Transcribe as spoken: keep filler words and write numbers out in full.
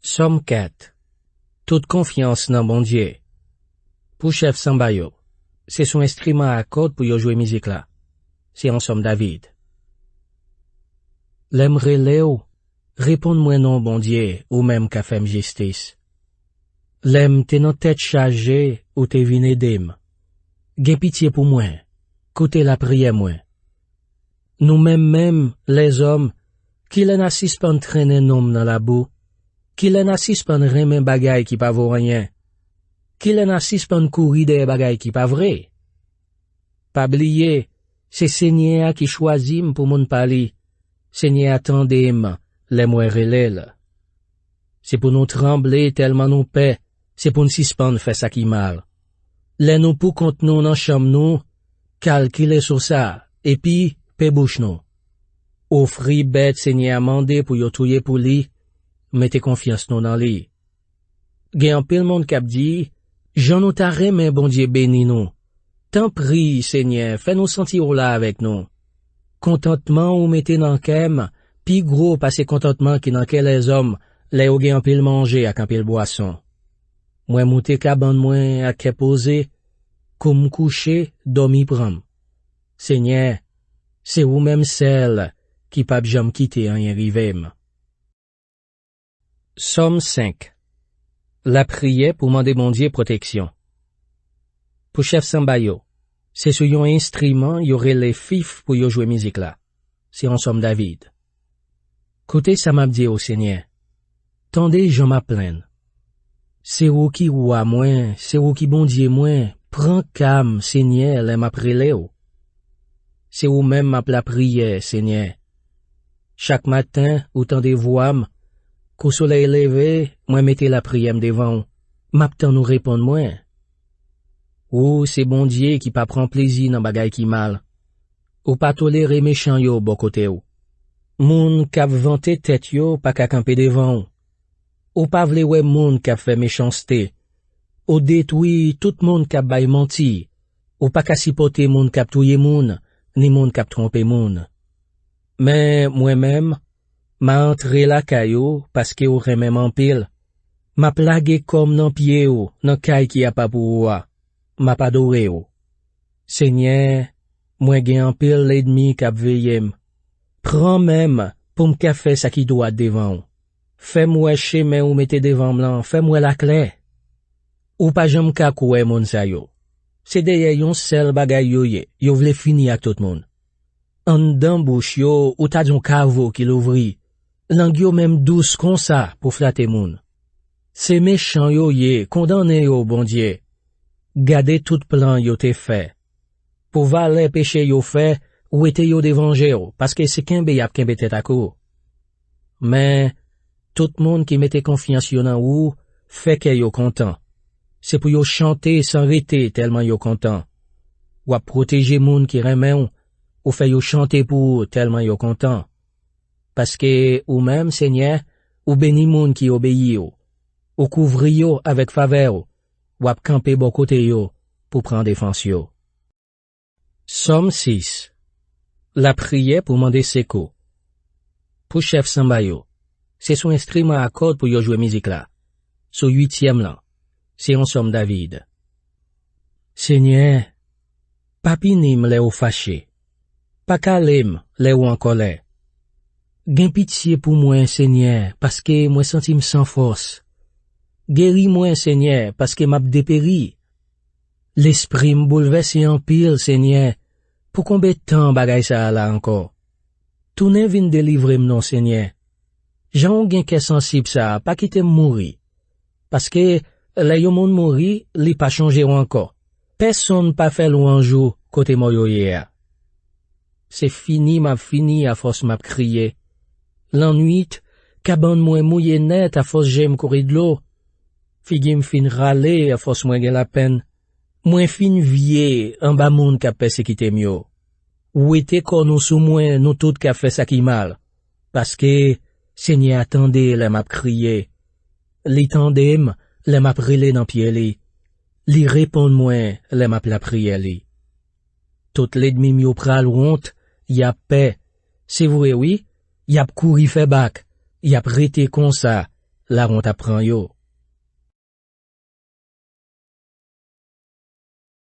Sòm kat. Tout konfyans nan Bondye. Pou chèf sanba yo, se sou enstriman a kòd pou yo jwe mizik la. Se yon sòm David. Lè m rele w, reponn mwen non, Bondye, ou menm k ap fè m jistis. Lè m te nan tèt chaje, ou te vin ede m. Gen pitye pou mwen, koute lapriyè mwen. Nou menm menm, lèzòm, kilè n a sispann trennen non m nan labou? Kilè n a sispann renmen bagay ki pa vo anyen? Kilè n a sispann kouri dèyè bagay ki pa vre? Pa bliye, se Senyè a ki chwazi m pou moun pa li. Senyè a tande m lè mwen rele l. Se pou nou tranble tèlman nou pè, se pou n sispann fè sa ki mal. Lè nou poukont nou nan chanm nou, kalkile sou sa, epi pe bouch nou. Ofri bèt Senyè a mande pou yo touye pou li, mete konfyans nou nan li. Gen anpil moun k ap di, jan nou ta renmen Bondye beni nou. Tanpri, Senyè, fè nou santi w la avèk nou. Kontantman ou mete nan kè m pi gwo pase kontantman ki nan kè lèzòm lè yo gen anpil manje ak anpil bwason. Mwen moute kabann mwen ak kè poze, kou m kouche, dòmi pran m. Senyè, se ou menm sèl ki p ap janm kite anyen rive m. Sòm senk. Lapriyè pou mande Bondye pwoteksyon. Pou chèf sanba yo, se sou yon enstriman yo rele fif pou yo jwe mizik la. Se yon sòm David. Koute sa m ap di w, Senyè. Tande jan m ap plenn. Se ou ki wa mwen, se ou ki Bondye mwen, pran ka m, Senyè, lè m ap rele w. Se ou menm m ap lapriyè, Senyè. Chak maten, ou tande vwa m. Kou solèy leve, mwen mete lapriyè m devan w. M ap tann ou reponn mwen. Ou se Bondye ki pa pran plezi nan bagay ki mal. Ou pa tolere mechan yo bò kote w. Moun k ap vante tèt yo pa ka kanpe devan w. Ou pa vle wè moun k ap fè mechanste. Ou detwi tout moun k ap bay manti. Ou pa ka sipòte moun k ap touye moun, ni moun k ap twonpe moun. Men mwen menm, m a antre lakay ou paske ou renmen m anpil. M ap lage kò m nan pye w, nan kay ki apa pou ou a. M ap adore w. Senyè, mwen gen anpil lènmi k ap veye m. Pran men m pou m ka fè sa ki dwat devan w. Fè m wè chemen ou mete devan m lan, fè m wè l aklè. Ou pa janm ka kwè moun sa yo. Se dèyè yon sèl bagay yo ye, yo vle fini ak tout moun. Anndan bouch yo, ou ta di yon kavo ki louvri. Lang yo menm dous konsa pou flate moun. Se mechan yo ye, kondannen yo, Bondye. Gade tout plan yo te fè. Pou valè peche yo fè, wete yo devan je w, paske se kenbe y ap kenbe tèt ak ou. Men, tout moun ki mete konfyans yo nan ou, fè kè yo kontan. Se pou yo chante san rete tèlman yo kontan. W ap pwoteje moun ki renmen w, ou fè yo chante pou ou tèlman yo kontan. Paske ou menm, Senyè, ou beni moun ki obeyi w. Ou kouvri yo avèk favè w. W ap kanpe bò kote yo pou pran defans yo. Sòm sis. Lapriyè pou mande sekou. Pou chèf sanba yo, se sou enstriman a kòd pou yo jwe mizik la. Sou uityèm lan, se yon sòm David. Senyè, pa pini m lè ou fache. Pa kale m lè ou an kòlè. Gen pitye pou mwen, Senyè, paske mwen santi m san fòs. Geri mwen, Senyè, paske m ap deperi. Lespri m boulvèse anpil, Senyè. Pou konbyen tan bagay sa a la ankò? Tounen vin delivre m non, Senyè. Jan w gen kè sansib sa a, pa kite m mouri. Paske lè yon moun mouri, li pa chonje w ankò. Pèsonn pa fè lwanj ou kote mò yo ye a. Se fini m ap fini afòs m ap kriye. Lannwit, kabann mwen mouye nèt afòs je m kouri dlo. Figi m fin rale afòs mwen gen lapenn. Mwen fin vye anba moun k ap pèsekite m yo. Wete kò nou sou mwen, nou tout k ap fè sa ki mal. Paske Senyè a tande lè m ap kriye. Li tande m lè m ap rele nan pye li. Li reponn mwen lè m ap lapriyè li. Tout lènmi m yo pral wont, y ap pè. Se vre wi, y ap kouri fè bak, y ap rete konsa, lawont ap pran yo.